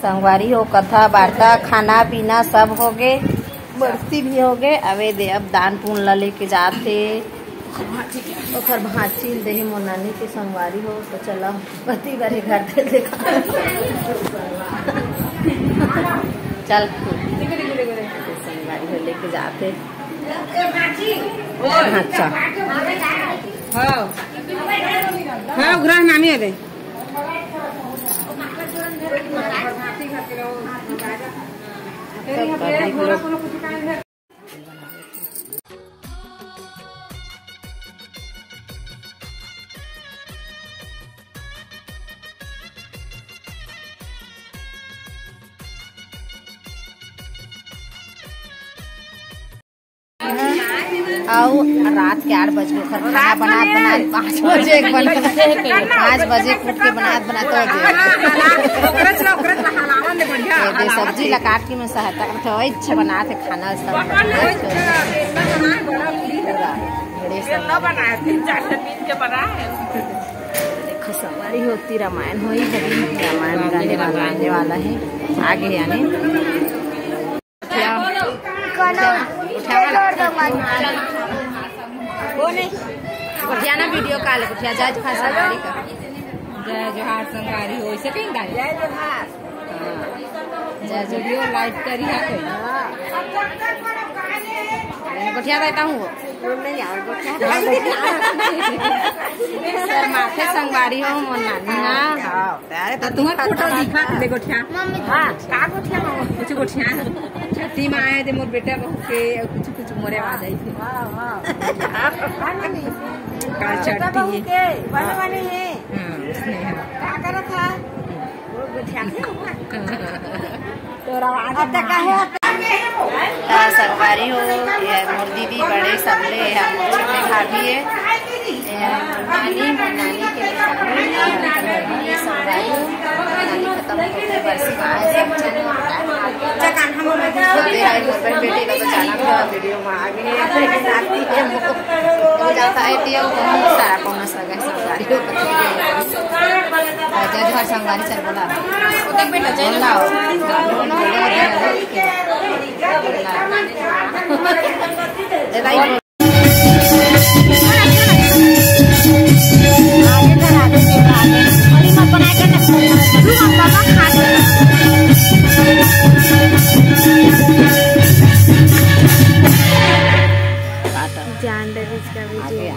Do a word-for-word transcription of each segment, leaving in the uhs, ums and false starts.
संगवारी हो, कथा वार्ता, खाना पीना सब होगे, बरसी भी होगे। अबे दे अब दान पुन ला लेके जाथे। ओकर भांची ल देहे मोर नानी के संगवारी हो, तो चला पति बारे घर दे देखा। चल संगवारी हो लेके जाथे। अच्छा। हाँ। हाँ, उघरा नामी है दे। अउ रात के आठ बजे ओखर खाना बनात बनात पाँच बजे एक बन, पाँच बजे उठ के बनात बनात हो गए। ये दे सब्जी ला काट के मैं सहायता करते हो, इच्छा बनात हे खाना सब। पूरा बड़े सब। देखो, संगवारी हो, रामायण होई, रामायण गाने वाला आने वाला है आगे, यानी गोठिया ना वीडियो कॉल, गोठिया जय जोहार संगवारी का। जय जोहार संगवारी हो, इसे कहीं गाने। जय जोहार। हाँ। जय जोहार। वीडियो लाइव करी है कोई। हाँ। गोठिया रहता हूँ वो। नहीं यार, गोठिया। सर माथे संगवारी हो मोर नानी ना। हाँ। अरे तो तुम्हार फोटो दिखा दे गोठिया। मम्मी। हाँ, का गोठिया मामा? कुछ गोठिया। छठी माँ आए दे मोर बेटा बहू के, कुछ कुछ मोरे आ जाई थे। हाँ, हाँ। का छोटा छठी बहू है। के, बने बने है। हाँ, उसने है। का करत था? वो गोठिया के हुआ। तोरा आवाज अब तक काहे होता? हाँ, संगवारी हो, ये मोर दीदी बड़े सबले, हम छोटे भाभी है। ये नानी, मोर नानी के लिए नानी, ये संगवारी हो, नानी खत्म होके बरसी में आए सब चलो। होते हैं, मोर बहन बेटी का तो जाना था वीडियो में आगे। वो जाता है टीएम, बहुत सारा कौन सा गए संगवारी हो। जय जोहार संगवारी सर बोला। देख बेटा, जय बोला। जान डरिस का वीडियो।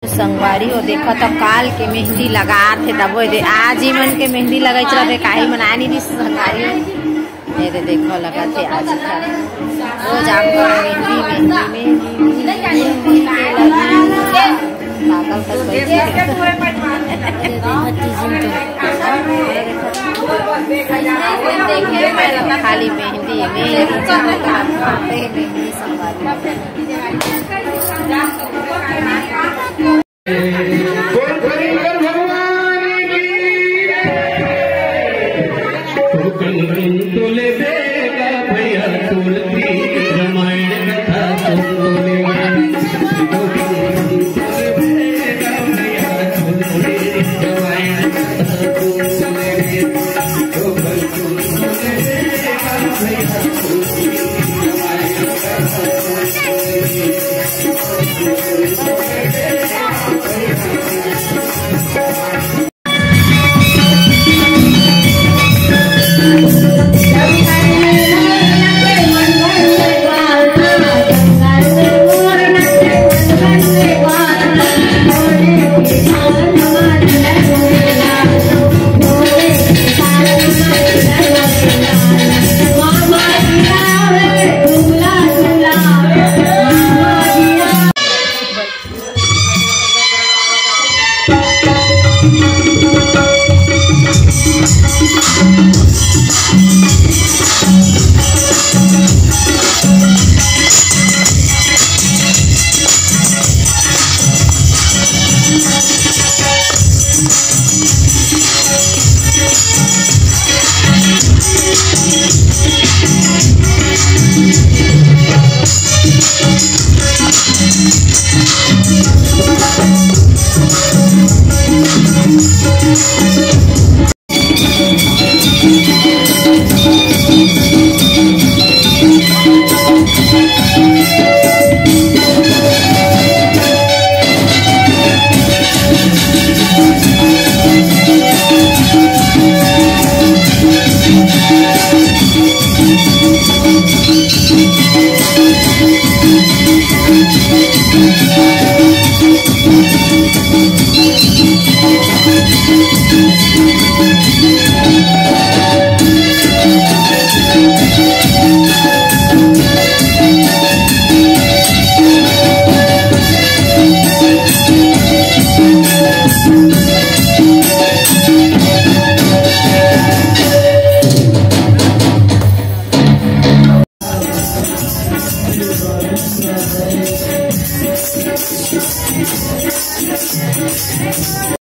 संगवारी हो, देखो तो काल के मेहंदी लगात हे, तब वो दे आज ही मन के मेहंदी लगाई चला दे, काहे मनाए नहीं दी संगवारी हो। ये दे देखो लगा थे आज का रोज आपको मेहंदी, मेहंदी, मेहंदी, मेहंदी, मेहंदी लगी। पागल तक बैठी है। खाली मेहंदी, मेहंदी, मेहंदी, मेहंदी संगवारी।